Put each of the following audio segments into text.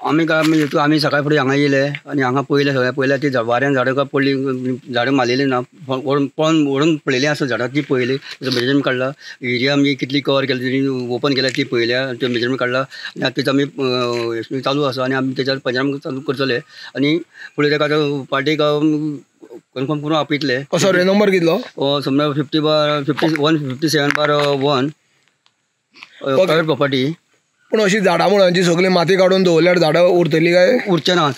आमी काय आमी सकाळ फुडें हांगा येयले आनी हांगा पयले सगळें पयलें ती वाऱ्यान झाडां काय पडली, झाडां मारलेली ना, पळोवन व्हरून पळयली आसा झाडां ती पळयली, तेजो मेजरमेंट काडला, एरिया आमी कितली कवर केली तेणी ओपन केल्या ती पळयल्या, त्यो मेजरमेंट काडला आनी आतां तेजो आमी चालू आसा आनी आमी तेज्यार पंचनामा चालू करतले आनी फुडें तेका आतां पार्टीक कन्फर्म करून आपयतले. सर्वे नंबर कितलो? समजा 50/1 57/1 प्रायवेट प्रॉपर्टी. पूण अशी झाडां मुळांची सगळी माती काडून दवरल्यार झाडां उरतली काय? उरचें ना,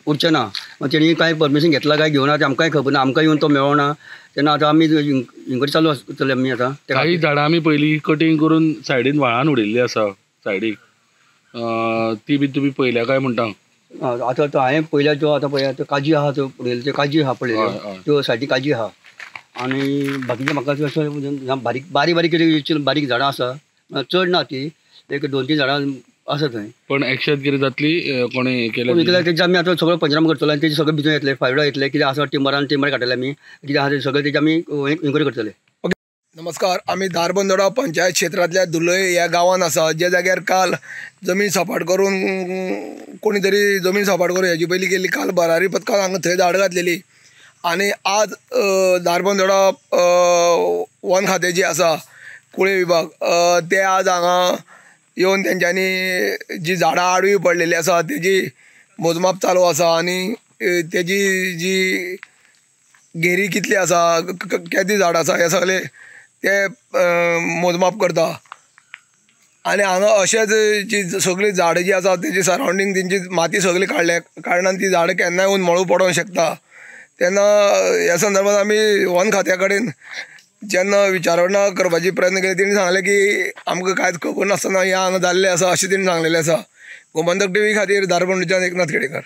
उरचें ना. तेणी कांय परमिशन घेतला काय घेवना तें आमकांय खबर ना, आमकां येवन तो मेळोना. तेन्ना आतां आमी इन्क्वायरी चालू आसतली आमी आतां. काही झाडां आमी पयलीं कटींग करून सायडीन व्हाळान उडयल्ली आसा सायडीक, ती बी तुमी पळयल्या काय म्हणटा? आतां तो हांवें पळयल्या त्यो, आतां पळया त्यो काजी आहा, त्यो उडयल्यो त्यो काजी आहा पळयल्यो, त्यो सायडीक काजी आहा. आनी बाकीचे म्हाका अशें बारीक बारीक बारीक कितें बारीक झाडां आसा, चड ना ती, एक 2-3 झाडां आसा थंय. पण एक्शन कितें जातली कोणें केलें तेजे आमी आतां सगळें पंचनामा करतले आनी तेजे सगळें भितर येतले, फायडो येतले, कितें आसा टिंबरान टिंबर काडटले आमी, कितें आसा तें सगळें तेजें आमी इन्क्वायरी करतले. नमस्कार, आमी धारबंदोडा पंचायत क्षेत्रांतल्या दुलय ह्या गांवान आसा, ज्या जाग्यार काल जमीन सपाट करून कोणी तरी जमीन सपाट करून हेजी पयलीं केल्ली. काल भरारी पथकान हांगा थंय झाड घातलेली आनी आज धारबंदोडा वन खातें जी आसा कुळे विभाग ते आज हांगा येवन तेंच्यांनी जी झाडां आडवी पडलेली आसा तेजी मोजमाप चालू आसा आनी तेजी जी घेरी कितली आसा, केदी झाड आसा हे सगळे ते मोजमाप करता. आनी हांगा अशेंच जी सगळीं झाडां जी आसा तेजी सरावंडींग तेंची माती सगळी काडल्या कारणान ती झाडां केन्नाय उन्मळू पडोंक शकता. तेन्ना ह्या संदर्भात आमी वन खात्या कडेन जेन्ना विचारणा करपाची प्रयत्न केले तेणी सांगलें की आमकां कांयच खबर नासतना हें हांगा जाल्लें आसा अशें तेणी सांगलेलें आसा. गोमंतक टीव्ही खातीर धारबंदोडच्यान एकनाथ खेडेकर.